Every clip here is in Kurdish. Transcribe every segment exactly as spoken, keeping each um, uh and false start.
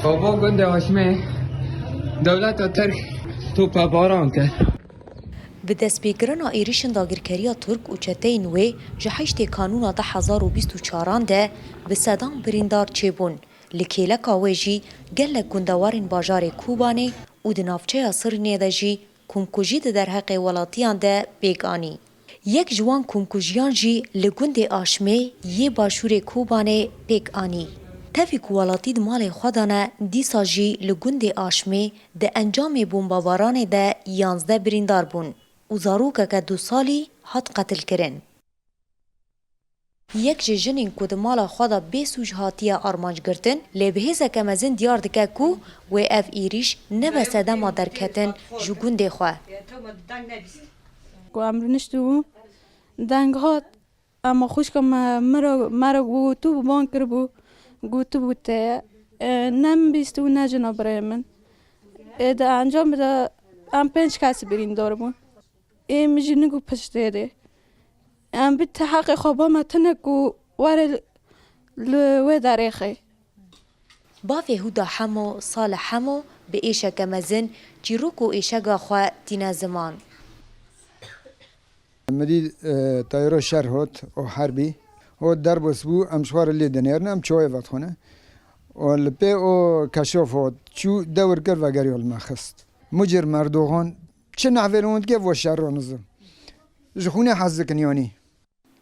Bava gundê Aşmê dewleta Tirk topebaran kir. Bi destpêkirina êrîşên dagirkeriya Tirk û çeteyên wê ji heştê Kanûna du hezar û bîst û çaran de bi sedan birîndar çêbûn. Li kêleka wê jî gelek gundewarên bajarê Kobanê û di navçeya Sirînê de jî komkujî di derheqê welatiyan de pêk anî. Yek ji wan komkujiyan jî li gundê Aşmê yê başûrê Kobanê pêk anî. Tevî ku welatî di malê xwe de ne, dîsa jî li gundê Aşmê di encamê bombabaranê de yanzdeh birîndar bûn û zarokeke du salî hat qetilkirin. Yek ji jinên ku di mala xwe de bê sûc hatiye armanc girtin, lê bi hêzeke mezin diyar dike ku wê ev êrîş nebe sedema derketin ji gundê xwe. Ku em rûniştibû, deng hat, ama xwişka me, me re, me re gotibû, ban kiribû, gotibû te, e, ne min bîstibû, ne jina birayê min. Ê, di encamê de em pênc kes birîndar bûn. Ê, min jî nigû piştê de. Em bi te heqê xwe ba me tine ku were li wê derêxê. Bavê Huda Hemo, Salih Hemo, bi êşeke mezin çîrok û êşega xwe tîne ziman. Midî, e, tayro şer hot û herbî. Hot derbas bû, em ji xwe re lê dinêrin, em çawê vedixwine. Û li pê o keşof hot, çû dewir kir, vegeriya li me xist. Mucir merdoxan, çi nehvê li hûn dike, vo şerro nizim. Ji xûnê hez dikin yanî.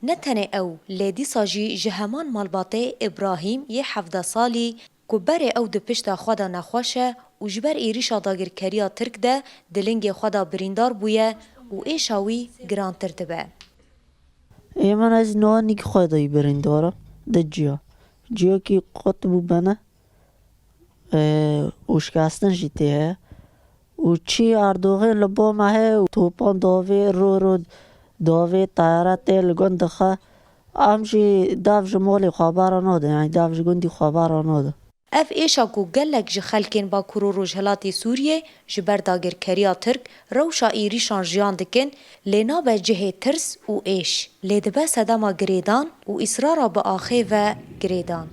Ne tenê ew, lê dîsa jî ji heman malbatê Îbrahîm yê hevdeh salî ku berê ew di pişta xwe de nexweş e û ji ber êrîşa dagirkeriya Tirk de di lingê xwe de birîndar bûye û êşa wî girantir dibe. Ê min ez niha nîk xwe de yî birîndar im di ciya. Ciyakî qut bû bene, e, û şikestin jî tê heye. Û çî Erdoxê li bo me heye û topan davê ro ro davê teyare tê li gund dixe. Em jî dev ji malê xwe bera nadin, yanî dev ji gundî xwe bera nadin. Ev êşa ku gelek ji xelkên Bakur û Rojhilatê Sûriyê ji ber dagirkeriya Tirk rewşa êrîşan jiyan dikin, lê nabe cihê tirs û êş, lê dibe sedema girêdan û îsrara bi axê ve girêdan.